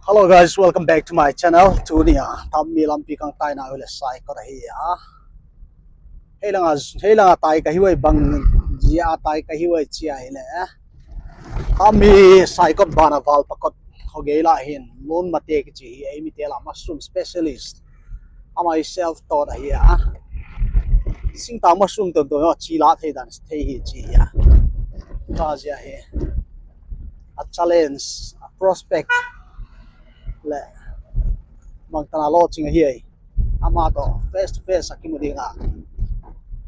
Hello guys, welcome back to my channel. Tunia tammi lampi kang tai na hule sai ko hi a. Hei langa hei langa tai ka hiwai bang zia tai ka hiwai chia hi le. Tammi sai kot bana wal pakot hoge la hin lun mate ki chi hi ei mi te la mushroom specialist. Amai self taught a hi a. Sing ta mushroom ton to chi la thei dan thei hi chi a. Ta zia hi. A challenge a prospect leh Mangtana law ching a hi ei ama tawh face to face a kimu ding ah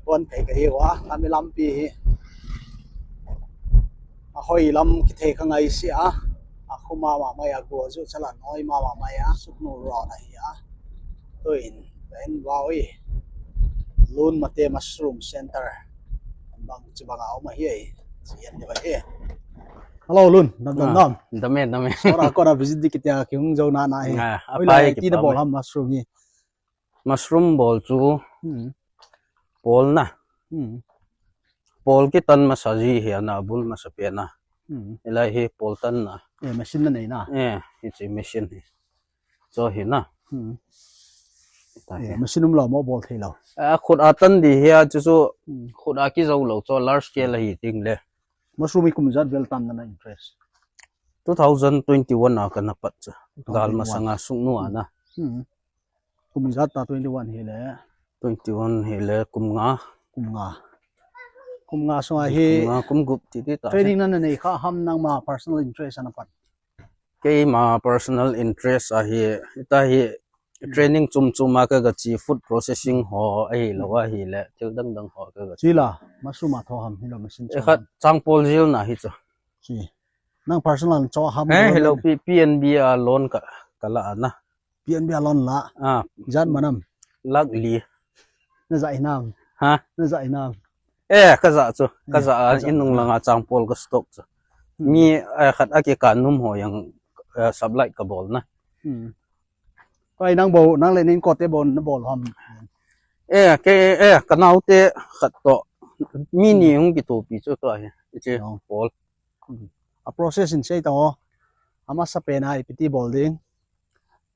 huan phei ka hiu a ami lampi hi a hawi lam ki thei ka ngai si a a khuma mah mai a gua zu chala nawi ma mah mai a suknu rawn a hi a tuin ka en vawi lun mate mushroom center bang chi bangah a awm a hi ei chi an ni mai hi. Hello lun dam dam dam dame dame sora kona visit di kitia ki hung zo na na hi a oi pai lai ki ti na pa bol mai ham mushroom hi mushroom ball chu pawl na pawl ki tan ma saji hi ana bul ma sa pe na helai hi pawl tan na e machine na nei na e hi chi machine hi chaw hi na e machine um lo mo bol thei lo a khut a tan di hi a chu chu khut a ki zo lo chaw large scale hi ting le mushroom hi kum zat vel tan na interest 2021 a kan pat chu gal ma sanga sung nu ana kum zat ta 21 hi le 21 hi le kum nga kum nga kum nga so hi kum nga kum gup ti ti ta training na nei kha ham nang ma personal interest ana pat Keima personal interest a hi heta hi training chum chum a ka ga chi food processing haw a hi lo a hi leh thil dang dang haw ka ga chi la mushroom a tho ham hi lo machine chi khat changpawl zil na hi chu chi nang personal chaw ham he hello P PNB a loan ka ka la ana PNB a loan la a zat manam lak li na zai nam ha na zai nam E ka za chu ka za a inung langa changpawl ka stock chu mi khat a ke ka num ho yang supply ka bol na kai nang bo nang le nin ko te bon na bol ham e ke e ka nau te khat to mi ni hung ki tu pi chu to hi che pawl a process in sei to ama sa pe na ipiti bol ding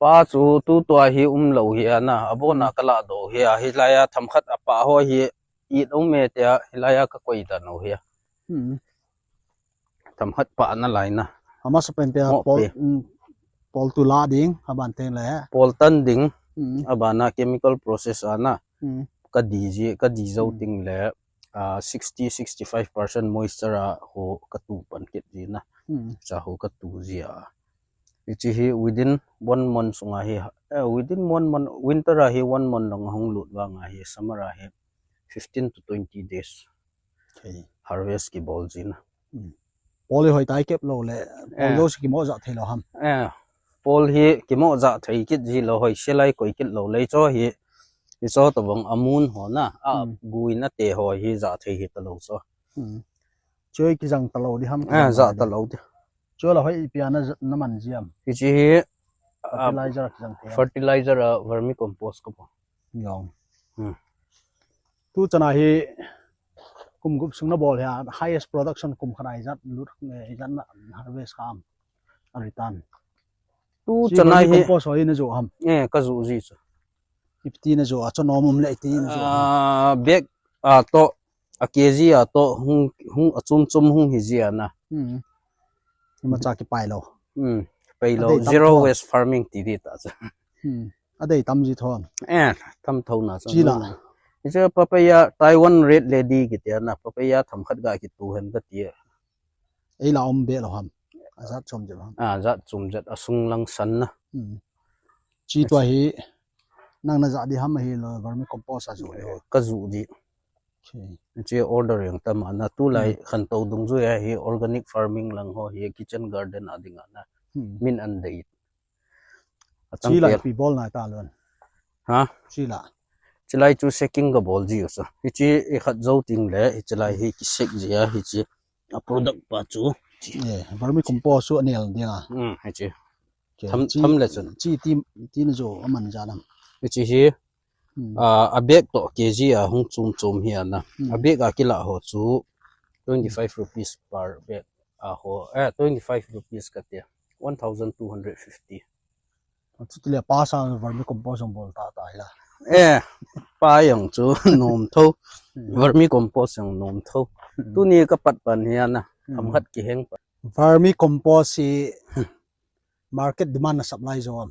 pa chu tu tua hi um lo hi ana abona ka la do hi a hi laia tham khat a pa ho hi it awm e tia helaia ka kawi dan ho hian tham khat pah na lai na a hmasa pen te pawl pawl tu la ding a ban teng le pawl tan ding a bana chemical process a na ka di ji ka di zo ting le 60 65% moisture a ho ka tu pan ket ji na cha ho ka tu zia Ichi hi within one month chungah hi within one month winter ah hi one month lang a hung lut vangah hi summer ah hi 15 to 20 days harvest ki ball zin a. Pawl hi hawi tai kep lo le pawl do si ki mawh zah thei lo ham. Pawl hi ki mawh zah thei kit zi lo hawi silai kawi kit lo lei chaw hi i chaw ta vang a mun haw na a guin a te hawi hi zah thei hi ta lo chaw. Chuai ki zang ta lo di ham. Zah ta lo di. Chu la hoi pian na man ziam. Hi chi hi fertilizer ki zang thei. Fertilizer a vermicompost ka pawh. Yong. Tu chana hi kum gup sung na ball hi highest production kum khana izat lut izat na harvest ka am a return. Tu chana hi compost hoi na zo ham. E ka zu ji chu. Ipti na zo a chanom um le iti na zo. Bag a to a kg a to hung hung a chum chum hung hi zia na. Ma cha ki pai lo. Pai lo zero waste farming ti di ta cha. A dei tam ji thon. E tam tho na cha. Chi la. Icha papaya Taiwan red lady ki te na papaya tham khat ga ki tu hen ka ti. Ei la om be lo ham. A zat chum je ham. A zat chum zat a sung lang san na. Chi tua hi nang na za di ham hi lo vermicompost a zu le. Ka zu di. Che order yang tam ana tu lai khan to dung zu ya hi organic farming lang ho hi kitchen garden ading ana min an dei chi lai pi bol nai ta lon ha chi la chi lai chu shaking ga bol ji so hi chi i khat zo ting le hi chi lai hi ki shake ji a hi chi a product pa chu chi e vermicompost su anel dinga hi chi tham tham le chun chi ti ti na zo aman ja nam hi chi hi a bag tawh kg ah hung chum chum hian a a bag ah kila haw chu 25 rupees per bag a haw eh 25 rupees ka tia 1250. Chuti le pa sang vermicompost ang bol ta ta ila. E pa yang chu nom tho vermicompost yang nom tho tu ni ka pat pan hian a am khat ki heng pa. Vermicompost hi market demand na supply zo am.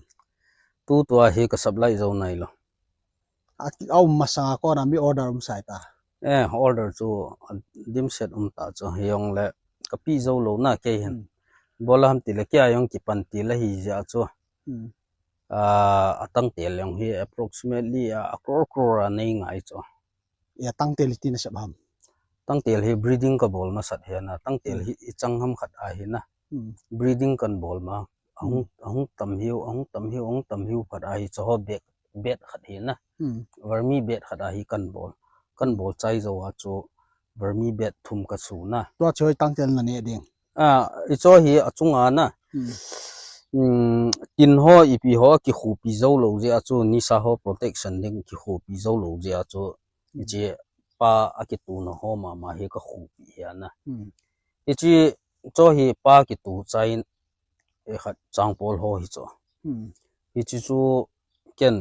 Tu tua hi ka supply zo nai lo. A um masanga ko na mi order um sai ta. E order chu dim set um ta chu yong le ka pi zo lo na ke hen. Bola ham ti le kya yong ki pan ti la hi ja chu. A tang tel yong hi approximately a crore crore a nei ngai chu. Ya tang tel ti na sab ham. Tang tel hi breeding ka bol ma sat hian a tang tel hi i chang ham khat a hi na. Breeding kan bol ma ahung ahung tam hiu ahung tam hiu ahung tam hiu phat a hi chaw bek bet khat hi na. Vermi bet khat a hi kan bol kan bol chai zo a chu vermi bet thum ka su na. Tua choi tang tel na ne ding. A i chaw hi a chunga na. Tin ho i pi ho ki khu pi zo lo je a chu ni sa ho protection ding ki khu pi zo lo je a chu ichi pa a ki tu na ho ma ma hi ka khu pi hian na. Ichi chaw hi pa ki tu chain e khat chang pawl ho hi chaw. Ichi chu ken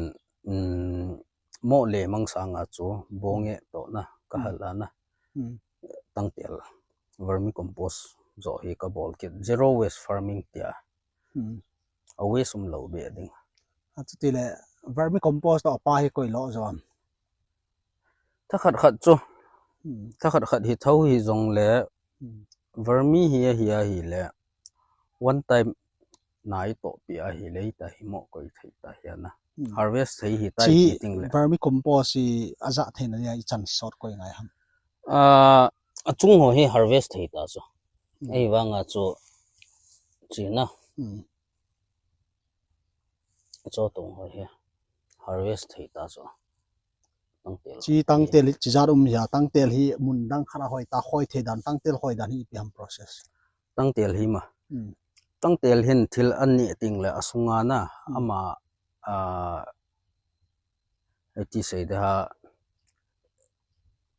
mo le mang sanga chu bonge to na ka hala na tang tel vermicompost zo hi ka bol kit zero waste farming tia a waste um lo be ding. A chuti le vermicompost to pa hi koi lo zon. Tha khat khat chu tha khat khat hi tho hi zong le vermi hi a hi a hi le one time nai to pi a hi lei ta hi mo koi thei ta hian na harvest thei hi tai chi ti ting le vermicompost hi aza thein ania i chan sort koi ngai ham. A chung ho hi harvest thei ta chu ei wanga chu china chaw tung ho hi harvest thei ta chu tang tel chi tang tel chi zar um ya tang tel hi mun dang khara hoi ta hoi the dan tang tel hoi dan hi pi ham process. Tang tel hi ma tang tel hin thil an ni ting le asunga na ama a ti sei de ha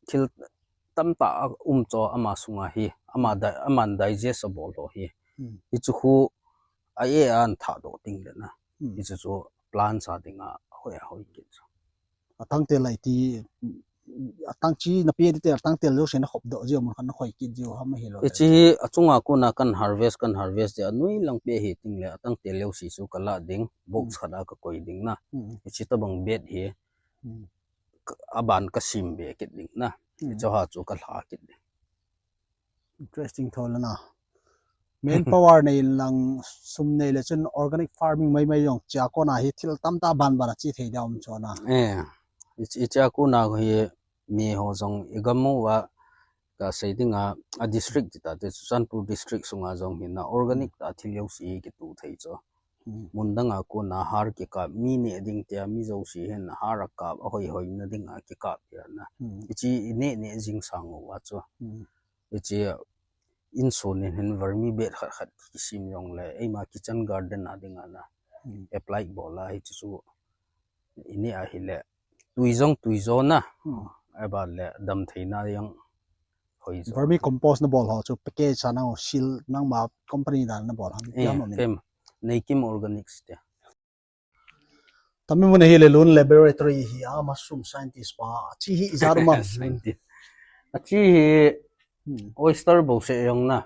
thil tam ta chaw ama sunga hi ama da aman digestible ho hi hi chu khu a e an tha do ting le na hi chu chu plant sa dinga hoi a hoi ki chu. A tang tel lai ti a tang chi na pi te tang tel jo se na khop do ji mun khan na khoi ki ji ham hi lo. Ichi a chunga ku na kan harvest de anui lang pe hi ting le atang tel leu si chu kala ding box khada ka koi ding na. Ichi ta bang bet hi aban ka sim be kit ding na cho ha chu ka hla kit ding. Interesting thol na main power nei lang sum nei le chun organic farming mai mai yong cha ko na hi thil tam ta ban ban chi thei daum cho na. E icha ku na hi mi ho jong igamu wa ka sei dinga a district ta te Churachandpur district sunga jong hi na organic ta thil yo si ki tu thei cho mundanga ku na har ki ka mi ne ding te mi zo si hen har ka hoi hoi na dinga ki ka ya na ichi ne ne jing sang wa cho ichi in so ne hen vermi bet khat khat ki sim yong le ei ma kitchen garden a dinga na apply bola hi chu ini a hi le tuizong tuizo na eba le dam theina yang hoi zo. Vermicompost na bol ho chu package sa na seal nang ma company dan na bol ham e yam amin. Kem nei kim organics te. Tami mun hi le lun laboratory hi a mushroom scientist pa chi hi izaruma. Scientist a chi hi oyster bo se yong na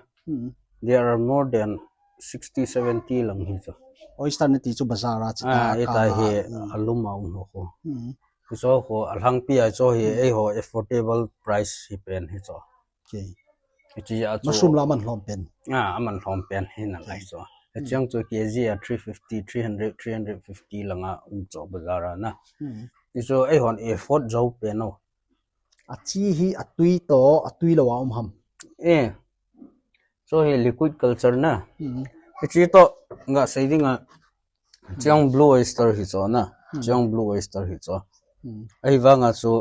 there are more than 60 70 lang hi chu. Oyster ni ti chu bazar a chi ta a ka eta hi alum a um ho ko so ko alhang pi a cho hi ei ho affordable price hi pen hi cho. Okay. Chi a chu mushroom la man hlom pen. A aman hlom pen hi na lai cho chiang chu kg a 350 300 350 langa um cho bazar a na. Ti chu ei hon effort zo pe no. A chi hi a tui to a tui lo um ham. E so hi liquid culture na. Chi to nga sei dinga chiang blue oyster hi cho na chiang blue oyster hi cho. Ai wa nga chu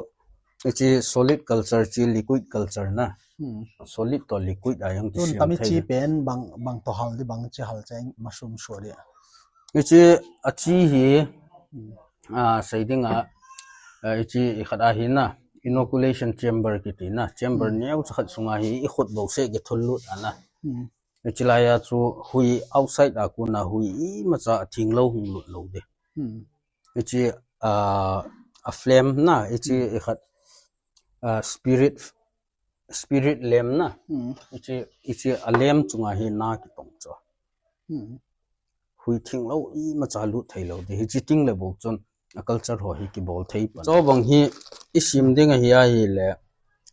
chi solid culture chi liquid culture na. Solid to liquid ayang ki tun siam tami thei. Chi pen bang bang to hal di bang chi hal cheng mushroom shu ri. Chi a chi hi a sei dinga chi khat a hi na inoculation chamber ki ti na chamber neu khat sunga hi i khut bo se ki thul lut ana. Chilai a chu hui outside a kuna hui i macha thing lo hung lut lo de. Ichi a flame na ichi ikhat spirit spirit lem na ichi ichi a lem chunga hi na ki tong cho. Hui thing lo i macha lut thei lo de hi chi ting le bo chon a culture ho hi ki bol thei pan. Chaw bang hi i sim ding a hi a hi le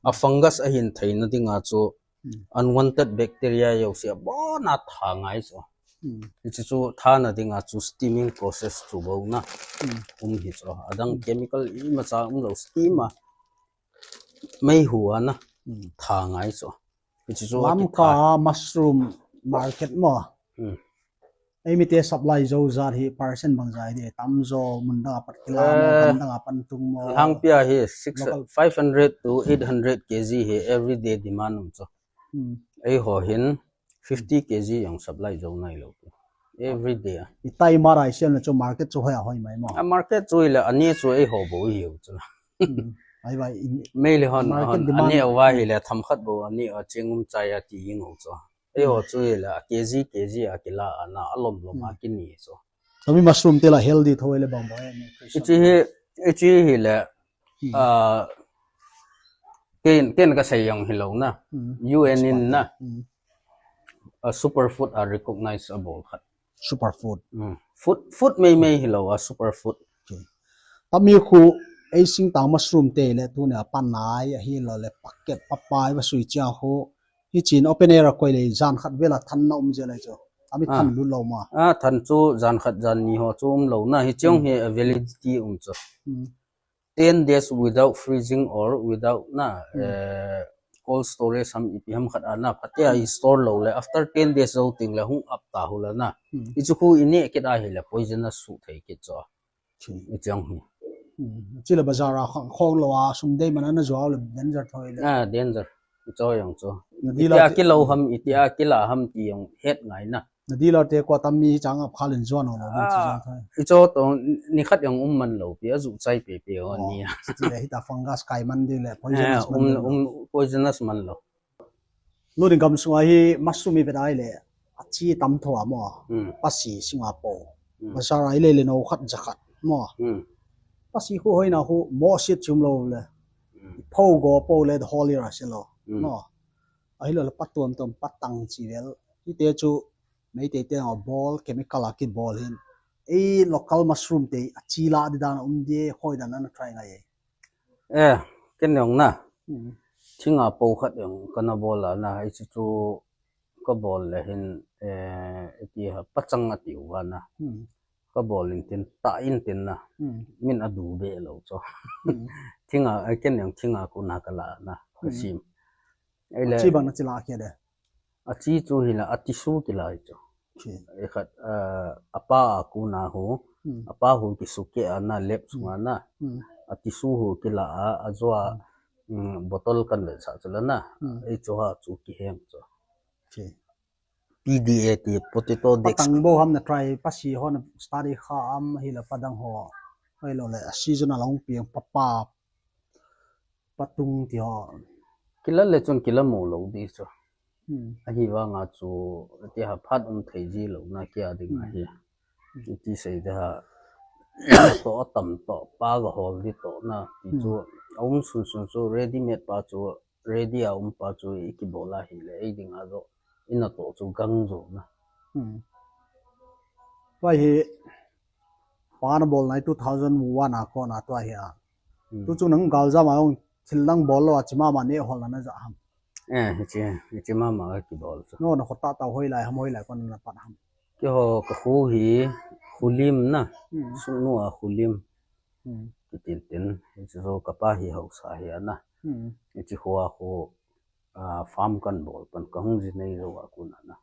a fungus a hin thei na ding a chu unwanted bacteria yo sia bona tha ngai chu. Ichi chu tha na ding a chu steaming process chu bo na um hi chu adang chemical i macha um lo steam a mei hu a na tha ngai chu. Ichi chu a ki Lamka tha. mushroom market mo. Ei mi te supply zo zar hi percent bang zai de tam zo mun danga pat kila mo kan danga pan tung mo. Hangpia hi 6 Local. 500 to 800 kg hi everyday demand um chu. Ei ho hin 50 kg yang supply zo nai lo tu. Everyday a. I tai marai siam na chu market chu hoi a hoi mai mo. A market chu ile ani chu ei ho bo hi chu. Ai bai in Mei le hon Market hon demand. ani awa hi le tham khat bo ani a chengum chai a ti ying ho chu. Ei ho chu ile a kg kg a kila ana alom lom a ki ni chu. Tami mushroom te la healthy thoi le bang bo e nutrition. Ichi hi ichi hi le a ken ken ka sei yang hi lo na. UN in na a superfood a recognizable khat. Superfood. Food food mei mei hi lo a superfood. Tami khu ei sing tang mushroom te le tu ne pan nai a hi lo le packet papai wa sui cha ho hi chin open air a koi le zan khat vela than na um je lai chu ami than lu lo ma. A than chu zan khat zan ni ho chu um lo na hi chiang hi validity um chu. 10 days without freezing or without na cold storage ham ipi ham khat ana phatia i store lo le after 10 days zo ting le hung up ta hula na i chu khu ini ke da hi le poisonous su thei ke cho i chiang hi. Chi le bazar a khong lo a sum dei man na zo le danger thoi le. A danger cho yang cho. Na di la itia ki lo ham itia ki la ham ti yang het ngai na. Na di la te kwa tam mi chang ap khalin zuan lo din chi jang thoi. I cho to ni khat yang um man lo pi a zu chai pe pe o ni a. Chi le hi ta fungus kai man di le poisonous man um um poisonous man lo. Lu ding kam sunga hi mushroom i bedai le a chi tam tho a mo. Pasi singa po. Bazar ai le le no khat zakhat mo. Pasi khu hoi na khu mo sit chum lo le. Pho go po le the holy ra se lo. No. Ai lo le patuam tom patang chi vel. Hi te chu mei te te ball chemical a ki ball hin. Ei local mushroom te a chi la di dan um de khoi dan an try ngai. E ken yong na. Thinga po khat yong kana ball la na ai chu chu ka ball le hin e ti ha pachang a tiu wa na. Ka ball in tin ta in tin na. Min a du be lo cho. Thinga ai ken yong thinga ku na ka la na ka sim. Ai le chi bang na chi la ke de. A chi chu hi la a ti su ki lai cho. E khat apa ku na hu apa hu ki su ke ana lep chunga na a ti su hu ki la a a zwa bottle kan le sa chula na ei cho ha chu ki hem cho. PDA ti potato dex. Patang bo ham na try pasi ho na study kha am hi la padang ho ai lo le season along piang papa patung ti ho. Kila le chun kila mo lo di cho. A hi wa nga chu ti ha phat um thei ji lo na kya ding a hi. Ti sei de ha to tam to pa ga hol di to na ti chu um sun sun chu ready made pa chu ready a um pa chu iki bola hi le ei ding a zo ina to chu gang zo na. Toi hi pa na bol nai 2001 a ko na toi hi a. Tu chu nang gal za ma ong thil lang bol lo a chima ma ne hol na na za ham. Eh chi chi ma ma ki bol chu. No na khota ta hoi lai ham hoi lai kon na pat ham. Ki ho ka khu hi khulim na su nu a khulim. Ki tin tin chi zo ka pa hi ho sa hi ana. Chi huwa khu farm kan bol pan ka hung ji nei zo a ku na na.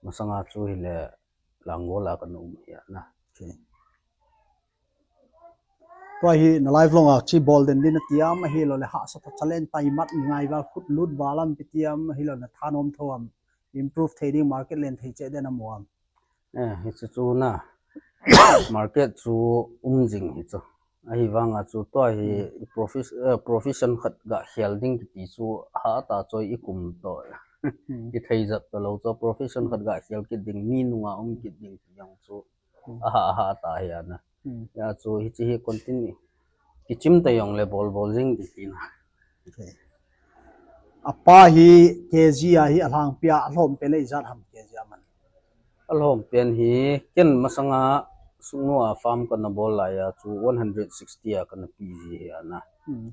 Masanga chu hi le langola kan um hi ana. Toi hi na live long a chi bol den din tiam hi lo le ha sa tha challenge tai mat ngai wa khut lut walam pi tiam hi lo na thanom thoam improve thei market len thei che den amuam. Eh hi chu chu na market chu um jing hi chu a hi wanga chu toi hi profession khat ga hial ding ki ti chu ha ta choi i kum to. I thei zat ta lo chu profession khat ga hial kit ding mi nunga um kit ding yang chu aha aha ta hian a ya chu hi chi hi continue ki chim ta yong le bol bol jing di tin. Okay. Apa hi kg a hi alang pia ahlom pe nei zat ham kg aman. Alhom pen hi ken masanga sungnuwa farm kana bol la ya chu 160 a kana pg hi ana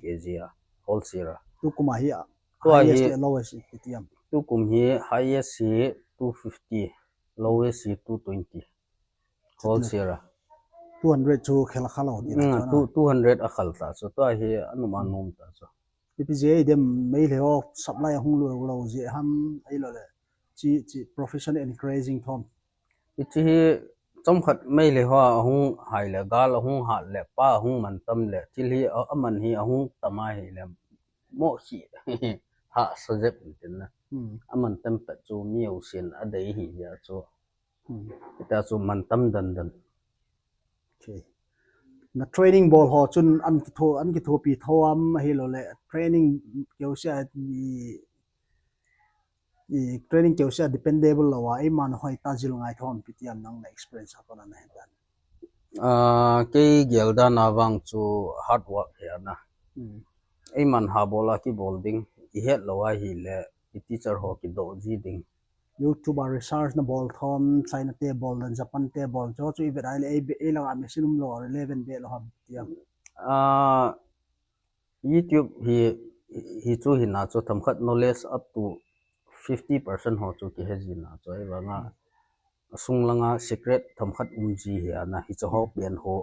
kg a wholesale. Tu kuma hi To hi highest le lowest itiam. Tu kum hi highest hi 250, lowest hi 220 wholesale. 200 chu khela khalo ti na chona. 200 a khal ta chu to hi anuma nom ta chu. PPJ dem mei le ho supply hung lu lo je ham ai lo le chi chi profession encouraging thom. Ichi hi chomkhat mei le ho hung hai le gal hung ha le pa hung man tam le thil hi aman hi hung tama hi le mo hi ha sajep tin na aman tem pe chu miu sin a dei hi ya chu ita chu man tam dan dan. Okay. Na training ball ho chun an ki tho an ki tho pi thoam hi lo le training keu sia i training keu sia dependable lo wa ai man hoi ta jil ngai thom pitiam nang na experience ha kona na hetan. Ke gel da na wang chu hard work he na ei man ha bola ki bol ding i het lo wa hi le i teacher ho ki do ji ding. YouTuber research na ball thom China te ball dan Japan te ball cho chu i vet ai le ei ei langa machine um lo 11 be lo ham tiam. YouTube hi hi chu hi na chu thamkhat knowledge up to 50% ho chu ki he ji na chu ai wanga sung langa secret thamkhat um ji hi ana hi chu ho pian ho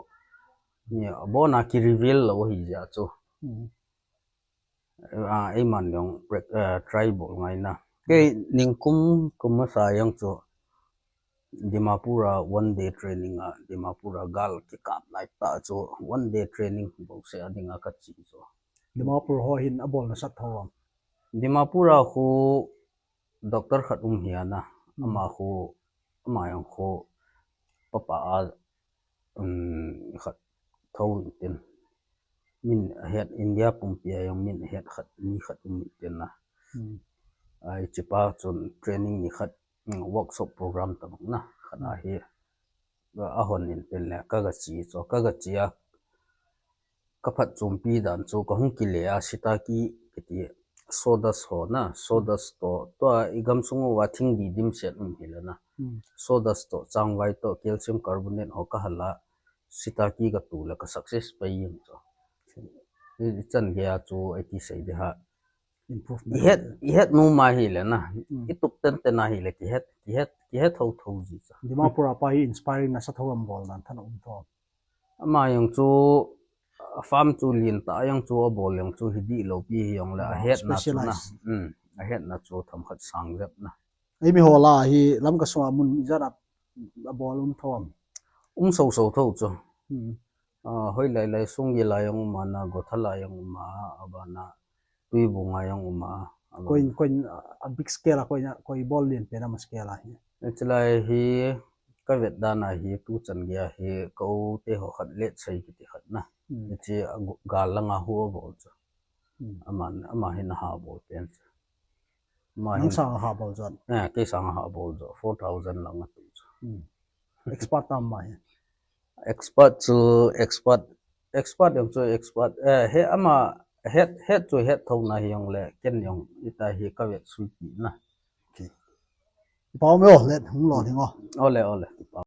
ni bo na ki reveal lo hi ja chu a ei man yong try bol ngai na ke ningkum kum sa yang chu Dimapura one day training a Dimapura gal ki kap lai ta chu one day training bo se adinga ka chi chu. Dimapur ho hin a ball na sat thawam. Dimapura khu doctor khat um hiana ama khu ama yang khu papa a khat tho tin min het India pumpia yang min het khat ni khat um tin na ai chipa chun training ni khat workshop program tam na khana hi a hon in pen le ka ga chi cho ka ga chi a ka phat chumpi dan chu ka hung ki le a sita ki ki sodas ho na sodas to to igam sungu wa thing di dim set um hi la na sodas to changwai to calcium carbonate ho ka hala sita ki ga tu la ka success pai yang cho chan ge chu ai ti sei de ha improvement i het i het nu ma hi le na i tup ten ten na hi le ki het ki het ki het tho tho ji cha. Dimapur pa hi inspiring na sa thawam ball dan than um tho. Ama yang chu farm chu lin ta yang chu a bol yang chu hi di lo pi hi yong la a het na chu na a het na chu tham khat sang zep na. Ei mi hola hi lam ka swa mun zara a ball um thawam. Um so so tho chu a hoi lai lai sung gi la yang ma na go thala yang ma abana tui bu nga yang ma. Koin koin a big scale a koin koi ball lin pe na ma scale a hi. Chalai hi ka vet dana hi tu chan gya hi ko te ho khat let sei ki ti khat na chi gal langa hu bol chu aman ama hin ha bol pen chu ma hin sang ha bol zon. Eh ke sang ha bol zo 4000 langa tu chu. Expert tam ma hi. Expert chu expert expert yang chu expert eh he ama het het chu het tho na hi yong le ken yong ita hi ka vet sui pi na. Pau me o let hung lo ding o. Ole ole.